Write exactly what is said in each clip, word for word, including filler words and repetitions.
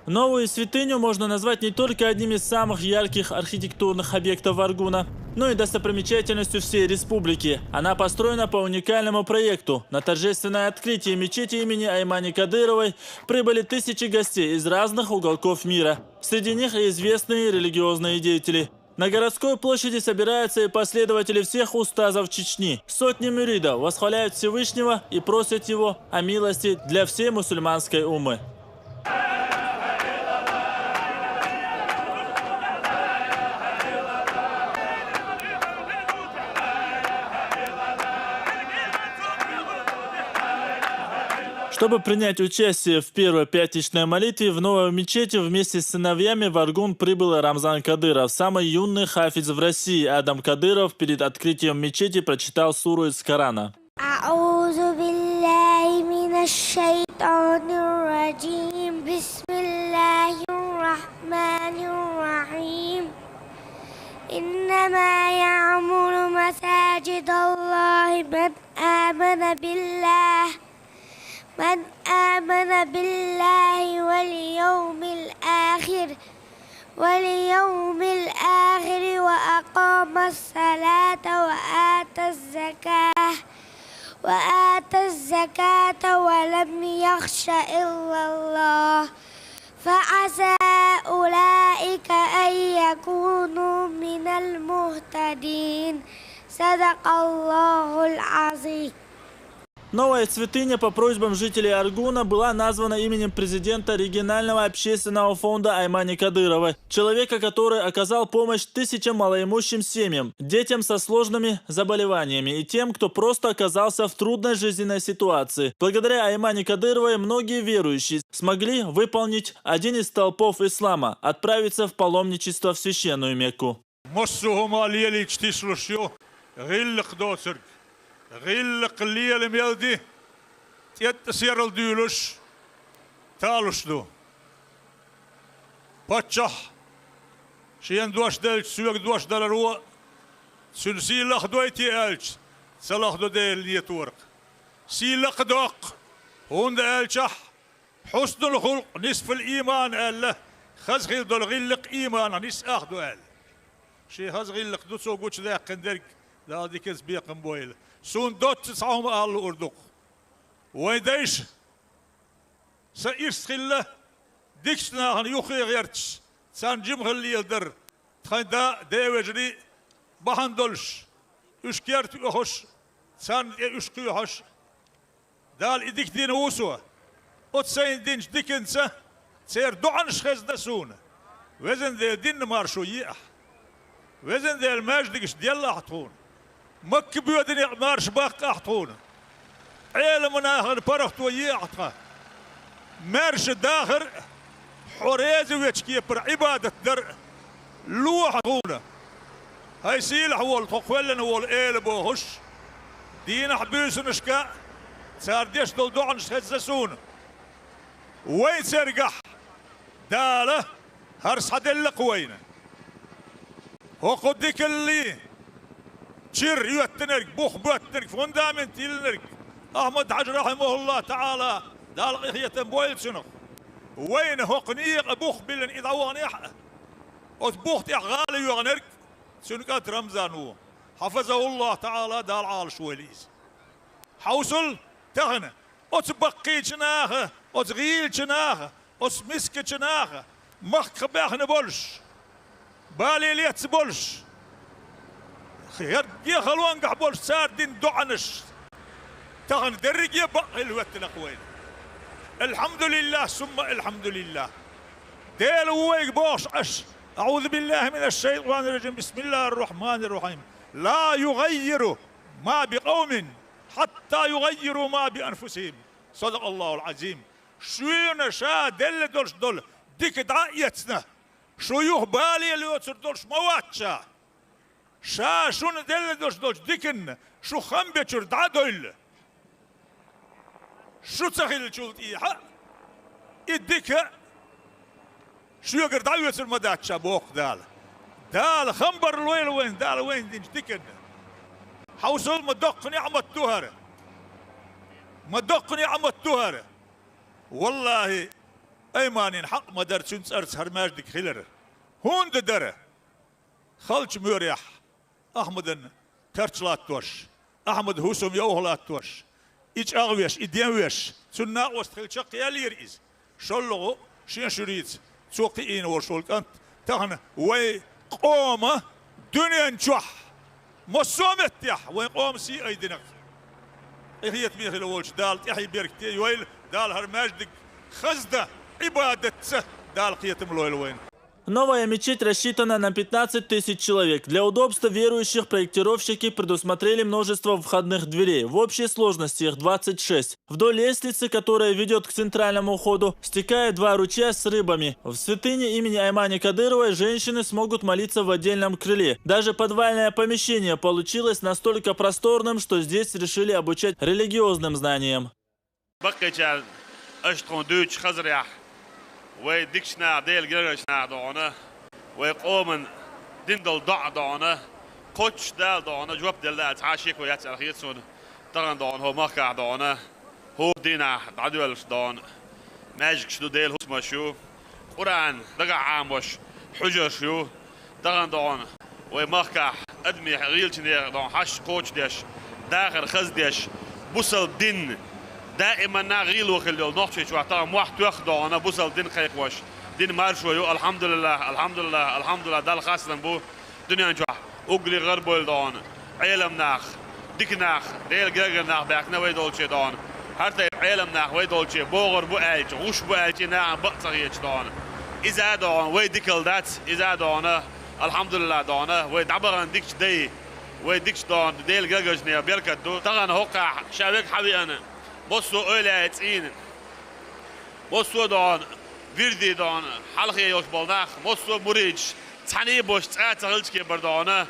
Новую святыню можно назвать не только одним из самых ярких архитектурных объектов Аргуна, но и достопримечательностью всей республики. Она построена по уникальному проекту. На торжественное открытие мечети имени Аймани Кадыровой прибыли тысячи гостей из разных уголков мира. Среди них и известные религиозные деятели. На городской площади собираются и последователи всех устазов Чечни. Сотни мюридов восхваляют Всевышнего и просят Его о милости для всей мусульманской уммы. Чтобы принять участие в первой пятничной молитве, в новой мечети вместе с сыновьями в Аргун прибыл Рамзан Кадыров, самый юный хафиз в России. Адам Кадыров перед открытием мечети прочитал суру из Корана. أعوذ بالله من الشيطان الرجيم. بسم الله الرحمن الرحيم. إنما يعمر مساجد الله من آمن بالله من آمن بالله واليوم الآخر واليوم الآخر وأقام الصلاة وآتى الزكاة وآتى الزكاة ولم يخش إلا الله فعسى أولئك أن يكونوا من المهتدين. صدق الله العظيم. Новая святыня по просьбам жителей Аргуна была названа именем президента регионального общественного фонда Аймани Кадырова, человека, который оказал помощь тысячам малоимущим семьям, детям со сложными заболеваниями и тем, кто просто оказался в трудной жизненной ситуации. Благодаря Аймани Кадыровой многие верующие смогли выполнить один из столпов ислама, отправиться в паломничество в священную Мекку. Массо а хӀума лелийча тислуш ю гӀиллакх доцург. ГӀиллакх лела мел ди, тӀетӀа серал дуьйлуш, талуш ду. Паччахь шена дош делча, соьга дош даларо, цуьнан сий лахдой те аьлча, ца лахдо Делан неторах. Сий лакхадоккху, хӀунда аьлчахь, хьуснул хулкъ нисфул ийман аьлла, хаза хила долу гӀиллакх ийманах нисса ах ду аьлла. Шен хаза гӀиллакх ду цо гучудаьккхина дерг, Дала диканца бекхам бойла. Суна доцца цхьа хӀума ала луур ду-кх. Вайн дайша сан ирс хилла, дикачу нахана юххе гӀерташ, царна жима хила леладар, тхайн да а, ден вежарий а бахьана долуш, уьш керта оьхуш, царна тӀе уьш кхоьхьуш, Дала и дика дина ву со. Оцу сайна динчу диканца, церан доӀанаш хезна суна. Везан Дела, динна маршо е ахь. Везан Дела, маьждигаш делла ахь тхуна. Макка боьдане а марша баккха ахь тхуна. Ӏеламнахана паргӀато е ахь тхан. Маьрша дахар а, хьо реза вечу кепара Ӏибадат дар а лохьа тхуна. ХӀай сийлахь волу, тхо кхоьллина волу эла бохуш, дийнахь буьйсанашка а цара деш долу доӀанаш хезна суна. Вайн цергахь Дала хӀара схьаделла-кх вайна. ХӀокху дикаллий чир йоьттинарг, бух боьттинарг, фундамент йиллинарг Ахьмад-Хьаьжа, рахьимахуллахӀу таӀала, Дала къинхетам бойла цунах. Вайна хӀокху некъа бух биллина и дӀаваханехь а, оцу бух тӀехь гӀала йоьгӀнарг цуьнан кӀант Рамзан ву. ХьафазахӀуллахӀу таӀала, Дала Ӏалашвойла иза. Хьовсал тахана, оцу баккхийчу наха, оцу гӀийлачу наха, оцу мискачу наха, махках баьхна болуш, бале лецна болуш, хӀордге халонгахь болуш цара дина доӀанаш тахана дерриге а бакъ хила хӀоьттина-кх вайна. АлхьамдулиллахӀ, сумма алхьамдулиллахӀ. Дела ву вайга бохуш Ӏаш. أعوذ بالله من الشيطان الرجيم. بسم الله الرحمن الرحيم. لا يغير ما بقوم حتى يغيروا ما بأنفسهم. صدق الله العظيم. Шуна ша делла долуш долу дика дӀа а эцна, шу юха бале лоцур долуш ма вац ша. Ша шуна делла долуш долчу диканна шу хам бечуьра дӀа а довлла, шу ца хиллачул тӀехьа а и дика шуьгара дӀаоьцур ма дац ша, боху Дала. Дала хам бар лойла вайна, Дала вайна динчу диканна. Хьовсал, ма доккха неӀмат ду хӀара. Ма доккха неӀмат ду хӀара. ВаллахӀи, Айманин хьакъ ма дара цуьнан цӀарца хӀара маьждиг хилар. ХӀунда дара? Халча-Муьрехь Ахьмадан карч латтош, Ахьмадан хӀусам йовха латтош, и чӀагӀвеш, и денвеш, цуьнан накъост хилла чекхъяьллера иза. ШоллагӀа шен шуьрийца цо кхиийна волуш волу кӀант тахана вайн къоман дуьнен чохь, массо а меттехь вайн къоман сий айдинарг. Къинхетаме хилла волчу Дала тӀаьхье беркате йойла, Дала хӀара маьждиг хаздан, Ӏибадатца Дала кхетам лойла вайна. Новая мечеть рассчитана на пятнадцать тысяч человек. Для удобства верующих проектировщики предусмотрели множество входных дверей. В общей сложности их двадцать шесть. Вдоль лестницы, которая ведёт к центральному входу, стекают два ручья с рыбами. В святыне имени Аймани Кадыровой женщины смогут молиться в отдельном крыле. Даже подвальное помещение получилось настолько просторным, что здесь решили обучать религиозным знаниям. Баккхийчарна аша тхуна дуьйцучу хазарехь, вай дикачу наха, Делан гергарчу наха догӀана, вай къоман дина долу доӀа догӀана, кхоччуш Дала догӀана жоп делла аьлла цхьа а шеко яц аьлла хета суна. Тахана догӀана хӀокху махкахь догӀана, хӀора дийнахь дӀадоьллуш догӀана, маьждигаш ду, Делан хӀусамаш ю, Къуръан дагахь Ӏамош хьуьжарш ю, тахана догӀана вай махкахь адамийн гӀийлачу нехан догӀана хьашт кхочушдеш, дахар хаздеш, бусалба дин даиманна гӀийло хилла йолу Нохчийчохь тахана мохь тоьхна догӀана бусалба дин кхайкхош, дин маршо ю, алхьамдулиллахӀ, алхьамдулиллахӀ, алхьамдулиллахӀ, Далла хастам бу дуьнен чохь. Уггаре гӀарабевлла догӀана Ӏелам нах, дика нах, Делан гергара нах баьхкина вай долче догӀана. ХӀара тайпа Ӏелам нах вай долче богӀур бу аьлча, гӀуш бу аьлча, нахана бакъ ца хеташ догӀана. Иза а догӀана вай дикалла дац, иза а догӀана, алхьамдулиллахӀ догӀана, вай дӀабахана дикачу дай, вай дикачу догӀана Делан гергарчу нехан беркат ду. Тахана хӀокхахь ша верг хьан веана, массо а эвлаяийн цӀийнан, массо а догӀана вирдийн догӀана хьалхе йолуш болу нах, массо а муридаш, цхьаьний а болуш цӀа а ца хилча кхин бара догӀана,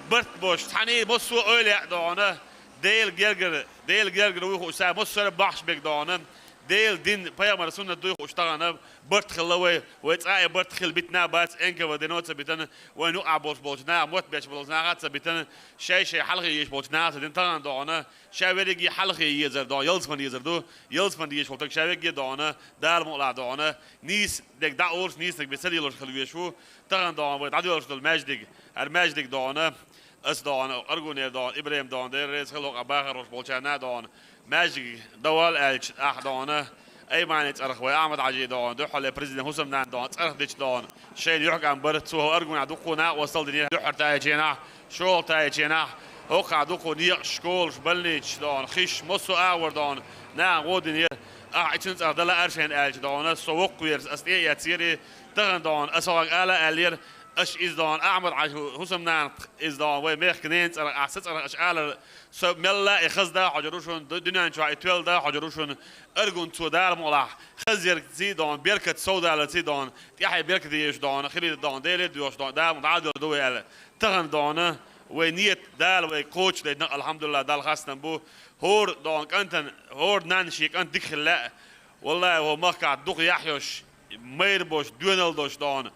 барт болуш, цхьаьний массо а эвлаяъ догӀана, Делан гергара, Делан гергара вуй хууш, цара массара а бахьаш берг догӀана, Делан дин, пайхамаран суннат дуй хууш тахана, барт хилла вай, вай цӀа а барт хила битина а бац, Н К В Д-но а ца битина, вайн юкъахь болуш болчу наха, мотт беш болчу наха а ца битина, шай-шай хьалхе езаш болчу наха а ца дина тахана догӀана, ша верриге хьалхе езар догӀана, ялсамане езар ду, ялсамане езаш волу стаг ша верриге а догӀана, Дала мукъалахь догӀана, нийса дерг дӀа олуш, нийса дерг бен ца лелош хила везаш ву, тахана догӀана вай дӀадоьллуш долу маьждиг, хӀара маьждиг догӀана, ас догӀана, Аргунера догӀана, ИбрахӀим догӀана, Дела реза хила хӀокху бахархош болчарна а догӀана, маьждиг давал аьлча, ахь догӀана, Аймани цӀарах вай Ахьмад-Хьажи догӀана, дуьххьарлера президент хӀусамнана догӀана, цӀарах дича догӀана, шайна юьхькӀам бара, цо хӀокху Аргунехь дуккха а накъосталла динера, дуьххьара таьӀченахь, шолгӀа таьӀченахь, хӀокхахь дуккха некъаш, школаш, больницаш догӀана, хиш, массо а агӀор догӀана, нахана гӀо динера, ахь и цуьнан цӀарах дан лаьара шайна аьлча догӀана, со воккхавера, ас тӀе а эцнера, тахана догӀана, ас хьоьга ала а аьллера, аша иза догӀана, Ахьмад-Хьажи хӀусамнанах иза догӀана, вай мехкан ненан цӀарах, ахь сан цӀарах аша алар, со мелла а и хаздан хьожур ву шуна, ду-, дуьнен чохь и тоьлла дан хьожур ву шуна, Аргун цо Дала мукъалахь, хазъярций догӀана, беркат совдаларций догӀана, тӀаьхье беркате езаш догӀана, хилийта догӀана, Деле а доьхуш догӀана, Дала мукъ дӀа а доьлла ду вай аьлла. Тахана догӀана, вай нийят Дала вайга кхочушдайтина, алхьамдулиллахӀ, Далла хастам бу, хӀора догӀана кӀантана, хӀора нанна шен кӀант дика хила лаьа, валлахӀи, хӀокху махкахь дукха яхь йолуш, майра болуш, доьналла долуш догӀана,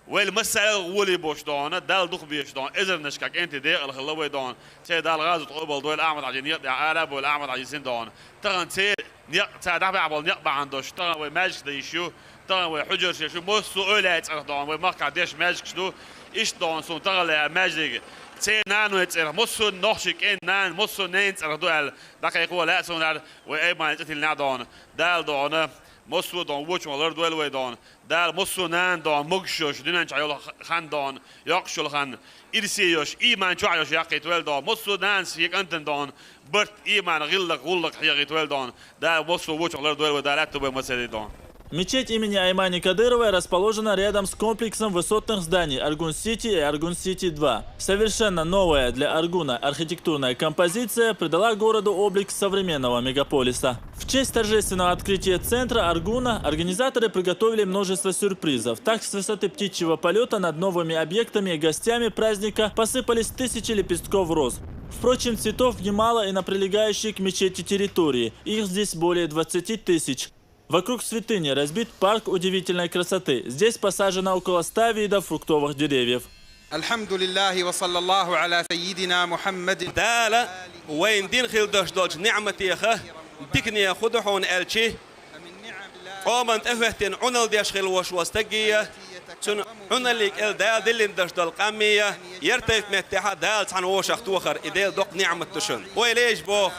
вайл массарел а гӀоле болуш догӀана, Далла дукха безаш догӀана, эзарнашкахь кӀентий декъала хилла вай догӀана, церан Дала гӀазот къобал дойла, Ахьмад-Хьажин некъа тӀехь ала а бовла Ахьмад-Хьажин син догӀана. Тахана церан некъ, цара дӀабахьа болу некъ бахьана долуш, тахана вай маьждигаш дан йиш ю, тахана вай хьуьжарш еш ю, массо а эвлаяийн цӀарах догӀана, вай махкахь деш маьждигаш ду, иштта догӀана суна тахана лаьа маьждиг, церан наной цӀарах, массо а нохчийн кӀентан нана, массо а ненан цӀарах ду аьлла, дӀакхайкхо а лаьа суна хӀара, вай Аймани цӀа тиллинехь догӀана, Дала догӀана, массо а догӀана вочунах лардойла вай догӀана. Дала массо а нана догӀана, могуш йолуш, дуьнен чохь йолу хан догӀана, йоккхуш йолу хан, ирсе йолуш, ийман чохь йолуш яккхийтавойла догӀана. Массо а нанас шен кӀантана догӀана, барт, ийман, гӀиллакх, гӀуллакх хьехийтавойла догӀана. Дала массо а вочунах лардойла вай, Дала аьтто бой мацарий догӀана. Мечеть имени Аймани Кадыровой расположена рядом с комплексом высотных зданий Аргун-Сити и Аргун-Сити два. Совершенно новая для Аргуна архитектурная композиция придала городу облик современного мегаполиса. В честь торжественного открытия центра Аргуна организаторы приготовили множество сюрпризов. Так, с высоты птичьего полёта над новыми объектами и гостями праздника посыпались тысячи лепестков роз. Впрочем, цветов немало и на прилегающей к мечети территории. Их здесь более двадцати тысяч. Вокруг святыни разбит парк удивительной красоты. Здесь посажено около ста видов фруктовых деревьев. الحمد لله وصلى الله على سيدنا محمد. Дала вайна дина хила долчу ниӀматех дикане хӀун ду хьуна аьлча, Ӏоман тӀехӀоьттина Ӏуналла деш хилла волаш вола стаге, цунна Ӏуналлига кӀел Дала диллина долаш дола къаммий, ер тайпа меттехьа Дала цхьана вовшах тохар, и Делан доккха ниӀмат ду шуна. Вай леш боху,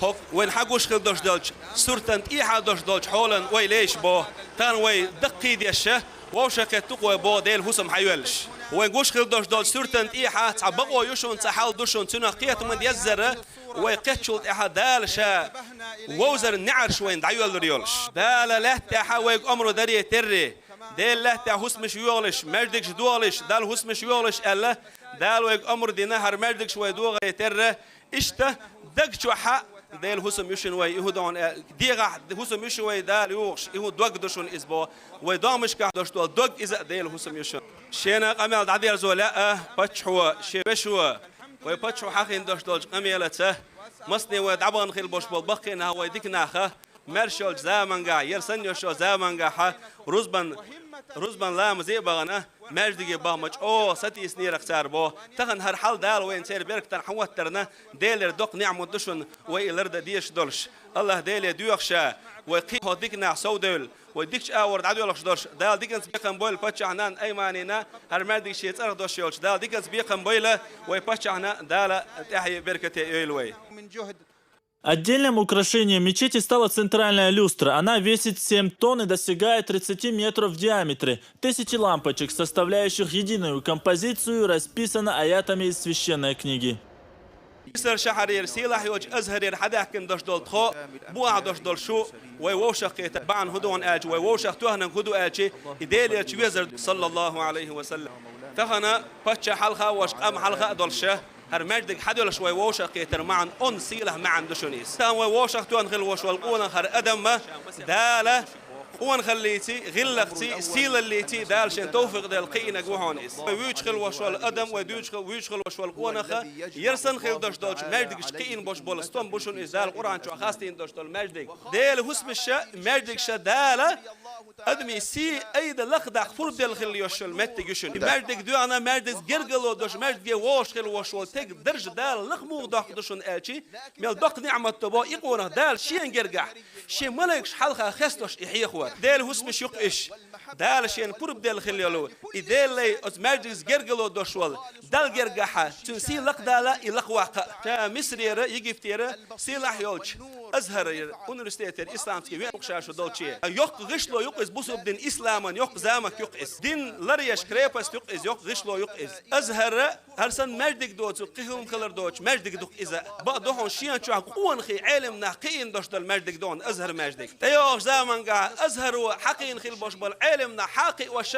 хӀокху вайна хьагуш хилла долаш долчу суртан тӀехьа долаш долчу хьолан вай леш боху, тахана вай даккхийдеш, вовшахкхетта ву-кх вай боху Делан хӀусам хьайоьллуш. Вайн гуш хилла долаш долчу суртан тӀехьа цхьа бакъо ю шуна, цхьа хьал ду шуна, цунах кхетам ма-деззара, вай кхеччул тӀаьхьа Дала Ша вовзар неӀарш вайна дӀайоьллур йолуш. Дала лаьтта тӀехьа вайга омра даре терра, Делан лаьтта тӀехь хӀусамаш йохалаш, маьждигаш дохалаш, Далла хӀусамаш йохалаш аьлла, Дала вайга омра дина хӀара маьждигаш вай дохаре терра, иштта даг чохь а Делан хӀусам ю шуна вай, и хӀун ду хьуна аьлла, дегӀахь хӀусам ю шуна вай Дала юхуш, и хӀун дог ду шуна иза боху, вай догӀмашкахь долуш долу дог иза а Делан хӀусам ю шуна. Шена къамел дӀадерзо лаьа паччахьо, шен вешо, вай паччахьо хьахийна долаш долчу къамелаца, масане вай дӀабахана хилла болуш болу баккхий нах, вай дика нах, маьрша йолчу замангахь, яра санна йолчу замангахь, рузбан, рузбан ламазе а бахана, маьждиге бахана чӀогӀа сатийсинера-кх цара боху. Тахана хӀара хьал Дала вайна церан беркатана хьахӀоттарна, Делера доккха ниӀмат ду шуна, вай и лардан дезаш долуш. АллахӀ Деле доьху Ша, вай кхин а хӀокху дика нах совдевлла, вай дикачу агӀор дӀадоьлхуш долуш. Дала диканца бекхам бойла паччахьна, Айманина, хӀара маьждиг шен цӀарах долуш йолчу. Дала диканца бекхам бойла вай паччахьна, Дала тӀаьхье беркате йойла вай. Отдельным украшением мечети стала центральная люстра. Она весит семь тонн и достигает тридцати метров в диаметре. Тысячи лампочек, составляющих единую композицию, расписаны аятами из священной книги. Мисар шахьарера сийлахь йолчу Азхарера хьадаьхкина долуш долу тхо, бухахь долуш долу шу, вай вовшахкхетар бахьана хӀун ду хьуна аьлча, вай вовшах тоьхнарг хӀун ду аьлча, и Делан Элча везар ду, саллаллаху Ӏалайхи ва саллам. Тахана паччахь хьалха а волуш, къам хьалха а долуш, хӀара маьждиг хьадоьлхуш вай вовшахкхетар маьӀна, онда сийлахь маьӀна ду шуна иза. Тахана вай вовшах тоьхна хилла волуш волу къонах хӀара адам а, Дала къонахаллиций, гӀиллакхций, сийлаллиций Дала шен товфикъ делла кхиийнарг ву хьуна иза. Вай вуьйцуш хилла волуш волу адам, вай дуьйцуш хил-, вуьйцуш хилла волуш волу къонаха, яра санна хилла долуш долчу маьждигашка кхиийна болуш болу стом бу шуна иза, Дала Къуръан чохь хастийна долуш долу маьждиг. Делан хӀусамаша, маьждигша Дала адамийн сий айда лакхадаккха пурба делла хилла йолуш йолу меттиг ю шуна. И маьждиг доьхна, маьждигца гергарло долуш, маьждиге вогӀуш хилла волуш волу стеган дарж Дала лакха муха доккха ду шуна аьлчи, мел доккха ниӀмат ду боху и къонах Дала шен гергахь, шен малайкаш хьалха хестош и хьехор. Делан хӀусамаш ю-кх уьш. Дала шена пурба делла хилла йолу, и Делан лай оцу маьждигца гергарло долуш волу, Далла гергахьа, цуьнан сий лакхадала, и лакхаваккха а. Ша Мисрера, Египтера, сийлахь йолчу Азхарера, университетера исламский вен ю-кх ша шу долче. Йоккха гӀишло ю-кх иза, бусурба дин исламан йоккха замок ю-кх иза. Дин ларъеш крепость ю-кх иза, йоккха гӀишло ю-кх иза. Азхара ХӀара санна маьждиг доцург кхин хӀума хилар доцуш маьждиг ду-кх иза. Бакъ ду хьуна шен чохь къонахий, Ӏелам нах кхиийна долуш долу маьждиг ду хьуна Азхар маьждиг. ТӀейогӀучу замангахь Азхаро хьакхиийна хилла болуш болу Ӏелам нах хьакхиош,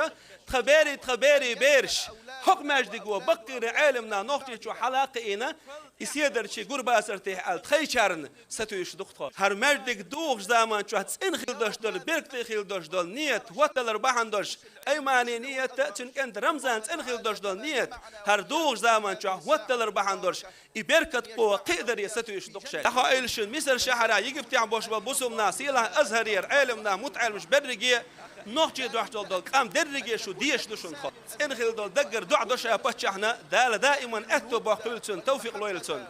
тхан берий, тхан берийн бераш. ХӀокху маьждиго баккхийра Ӏелам нах Нохчийчохь хьала а кхиийна, и седарчий гурбацар тӀехь аьлла тхайчарна сатуьйсуш ду-кх тхо. ХӀара маьждиг духучу заман чохь цӀена хилла долуш долу, беркате хилла долуш долу нийят хӀотталар бахьана долуш, Айманин нийят а, цуьнан кӀентан Рамзан цӀена хилла долуш долу нийят, хӀара духучу заман чохь хӀотталар бахьана долуш, и беркат кхо кхиадаре сатуьйсуш ду-кх шайн. ДӀахоуьйтуш ю Мисар шахьарахь, Египтехь болуш болу бусурба нах, сийлахь Азхарера Ӏелам нах, мутаӀеламаш берриге, Нохчийчохь долу къам дерриге шу дезаш ду шуна тхо. ЦӀена хилла долу даггара доӀа до ша паччахьна, Дала даиман аьтто боккхийла цунна, тавфикъ лойла цунна.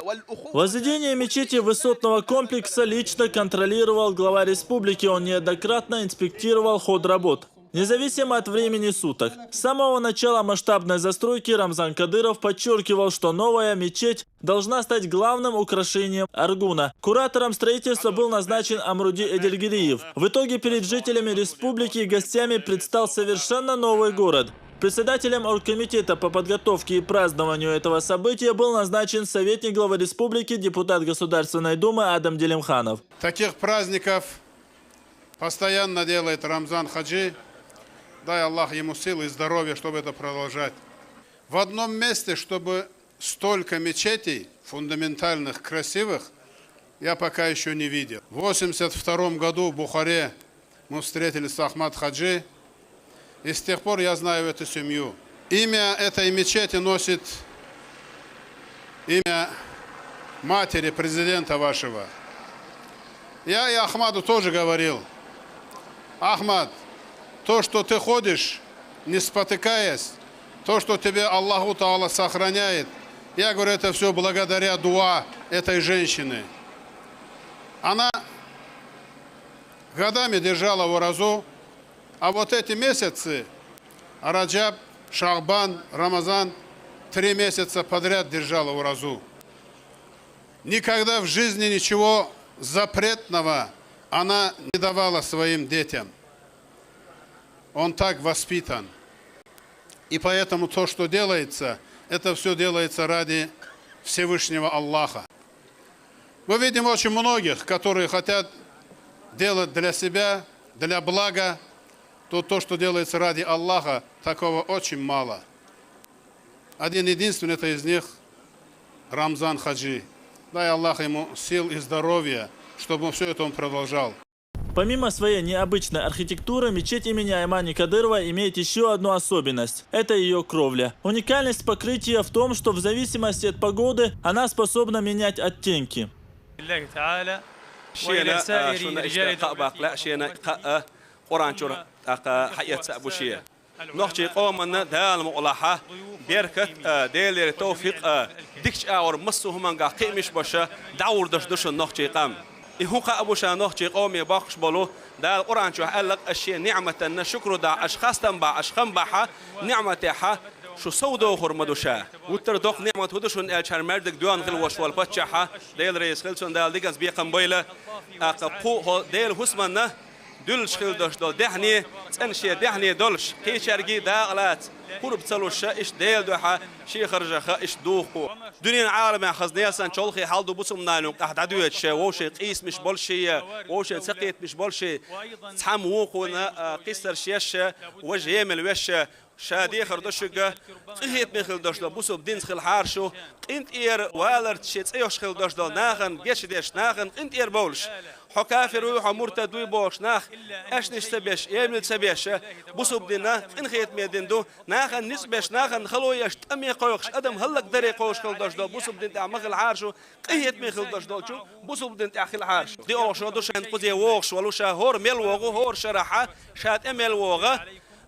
Возведение мечети высотного комплекса лично контролировал глава республики. Он неоднократно инспектировал ход работ, независимо от времени суток. С самого начала масштабной застройки Рамзан Кадыров подчеркивал, что новая мечеть должна стать главным украшением Аргуна. Куратором строительства был назначен Амруди Эдельгириев. В итоге перед жителями республики и гостями предстал совершенно новый город. Председателем оргкомитета по подготовке и празднованию этого события был назначен советник главы республики, депутат Государственной Думы Адам Делимханов. Таких праздников постоянно делает Рамзан Хаджи. Дай Аллах ему силы и здоровья, чтобы это продолжать. В одном месте, чтобы столько мечетей фундаментальных, красивых, я пока ещё не видел. В восемьдесят втором году в Бухаре мы встретились с Ахмад Хаджи, и с тех пор я знаю эту семью. Имя этой мечети носит имя матери президента вашего. Я и Ахмаду тоже говорил: «Ахмад, то, что ты ходишь, не спотыкаясь, то, что тебя Аллаху Таала сохраняет, я говорю, это всё благодаря дуа этой женщины». Она Годами держала уразу, а вот эти месяцы, Раджаб, Шагбан, Рамазан, три месяца подряд держала уразу. Никогда в жизни ничего запретного она не давала своим детям. Он так воспитан. И поэтому то, что делается, это все делается ради Всевышнего Аллаха. Мы видим очень многих, которые хотят делать для себя, для блага, то, то, что делается ради Аллаха, такого очень мало. Один единственный это из них, Рамзан Хаджи. Дай Аллах ему сил и здоровья, чтобы все это он продолжал. Помимо своей необычной архитектуры, мечеть имени Аймани Кадырова имеет еще одну особенность. Это ее кровля. Уникальность покрытия в том, что в зависимости от погоды она способна менять оттенки. Шена шуна ишта кхаъ бакъла, шена кхаъ Къуръан чура тӀаккха хьаэца бу ше. Нохчий къоманна Дала мукъалахьа, беркат а, Делера товфикъ а, дикача агӀор массо а хӀуманга кхиамаш баша, дӀагӀордаш ду шун нохчий къам. И хӀун кхаъ бу ша нохчий къоме боккхуш болу, Дала Къуръан чохь аьллакх, аш шен ниӀматанна шукру дахь, аш хастам бахь, аш хам бахьа, ниӀматехьа, шу сов дохур ма ду ша. Вуттар доккха ниӀмат хӀу ду шуна аьлча, хӀара маьждиг доьхна хила вош волу паччахьа, Дела реза хила цунна, Дала диканца бекхам бойла. ТӀаккха кху хӀо Дела хӀусаманна дуьллуш хила долуш долу даьхни, цӀена шен даьхни долуш, кхечаьрга дакъа лаца, хӀурба ца луш, иштта Делан дуьхьа шен харжаха иштта духу. Дуьненан Ӏаламехь хаза несан чолхе хьал ду бусулба нанун къахь дӀадоьдуш, вовшийн къийсамаш болуш я, вовшийн ца кхетамаш болуш я, цхьамма вукхунна кхиссарш еш, важа емал веш, ша дехар до шуьга, къинхетаме хила долуш долу бусулба динца хила хьара шу, къинтӀера валарца шен цӀе йолуш хила долуш долу нахана гечдеш, нахана къинтӀера бовлуш. Хьо кафир вуй, хьо муртад вуй бохуш нах, аьшнаш ца беш, эмал ца беш, бусулба дина къинхетаме дин ду, нахана ницкъ беш, нахана хало еш, тӀаме кхойкхуш, адам хӀаллакдаре кхойкхуш хила долуш долу бусулба дин тӀехь ма хила хьара шу, къинхетаме хила долуш долчу бусулба дин тӀехь хила хьара шу. ДиъолгӀа шо ду шайна кхузе вогӀуш волу ша, хӀора мел вогӀу, хӀора шарахьа, ша тӀе мел вогӀа,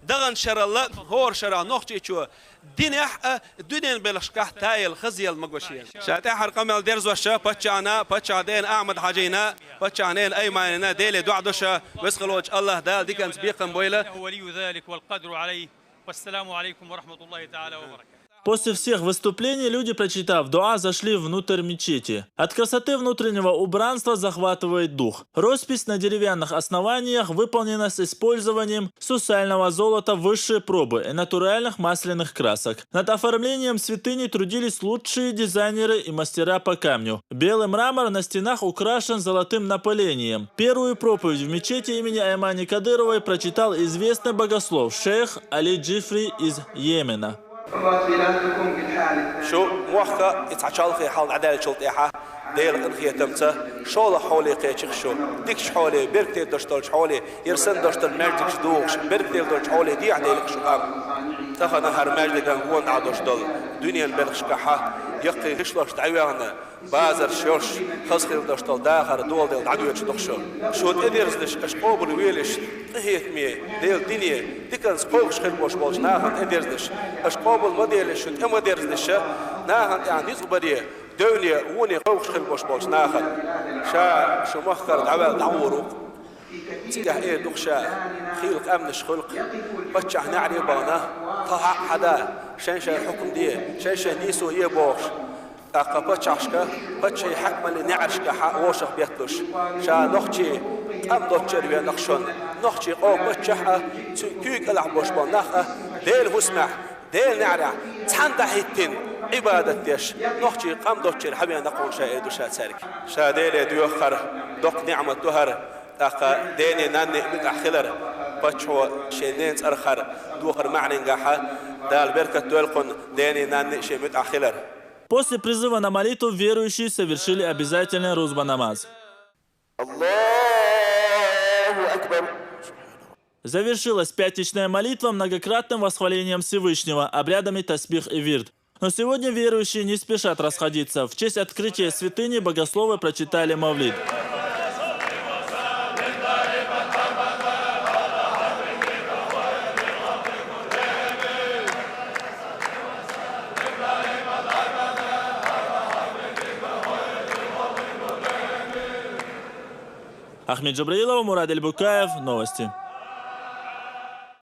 даханчу шаралла, хӀора шарахь Нохчийчо динехь а, дуьненан белхашкахь тайла хазъяла ма го шена. Ша тӀаьххьара къамел дерзош паччахьна, паччахьан дена Ахьмад-Хьаьжина, паччахьан нена Айманина Деле доӀа до ша, веза хилочу Аллах Дала диканца бекхам бойла. ولي ذلك والقدر عليه. والسلام عليكم ورحمة الله تعالى وبركاته. После всех выступлений люди, прочитав дуа, зашли внутрь мечети. От красоты внутреннего убранства захватывает дух. Роспись на деревянных основаниях выполнена с использованием сусального золота высшей пробы и натуральных масляных красок. Над оформлением святыни трудились лучшие дизайнеры и мастера по камню. Белый мрамор на стенах украшен золотым напылением. Первую проповедь в мечети имени Аймани Кадыровой прочитал известный богослов шейх Али Джифри из Йемена. Шу мохка и цхьа чолхе хьал дӀадаьллачул тӀаьхьа, Делан къинхетамца, шолгӀа хьоле кхечира шу, дикачу хьоле, беркате долуш долчу хьоле, яра санна долуш долу маьждигаш духуш, беркате долчу хьоле дехьаделира шу къам. Тахана хӀара маьждиган гонахь долуш долу дуьненан белхашкахьа, яккхий гӀишлош дӀавоьгӀна, базарш йолуш, хаза хила долуш долу дахар доладелла дӀадоьдуш ду шу. Шу тӀедерзадеш, аша къобалвелаш, къинхетаме, Делан дине, диканца кхойкхуш хила болуш болчу нахана тӀедерзадеш, аша къобал ма делаш, шу тӀе ма дерзадеш, нахана тӀехь ницкъ баре, девне, воне кхойкхуш хила болуш болчу нахана. Ша шу махкара дӀаваьлла дӀагӀур ву. Цигахь эр ду ша, хийла къаьмнаш хуьлу-кх, паччахь неӀаре а бахана, тхан хьакъ хьада, шайн-шайн хьукам де, шайн-шайн нийсо е бохуш. ТӀаккха паччахьашка, паччахьан хьаькамаллин неӀаршкахьа вовшах бетталуш, ша нохчий къам доцчуьра веана-кх шуна, нохчий къоман паччахь а, цуьнан куьйга кӀелахь болуш болу нах а, Делан хӀусамехь, Делан неӀарехь цхьаьна дӀахӀиттина Ӏибадат деш, нохчий къам доцчуьра хьавеана-кх хьуна ша, эр ду ша цаьрга. Ша Деле доьху хӀара, доккха ниӀмат ду хӀара, тӀаккха дене-нанне а муьтӀахь хилар, паччахьо шен ненан цӀарах хӀара дохар маьӀнингахьа, Дала беркат дойла кхунна, дене-нанне а шен муьтӀахь хилар. После призыва на молитву верующие совершили обязательный рузба намаз. Аллаху Акбар. Завершилась пятничная молитва многократным восхвалением Всевышнего, обрядами тасбих и вирд. Но сегодня верующие не спешат расходиться. В честь открытия святыни богословы прочитали мавлид. Ахмед Джабраилов, Мурад Эльбукаев, новости.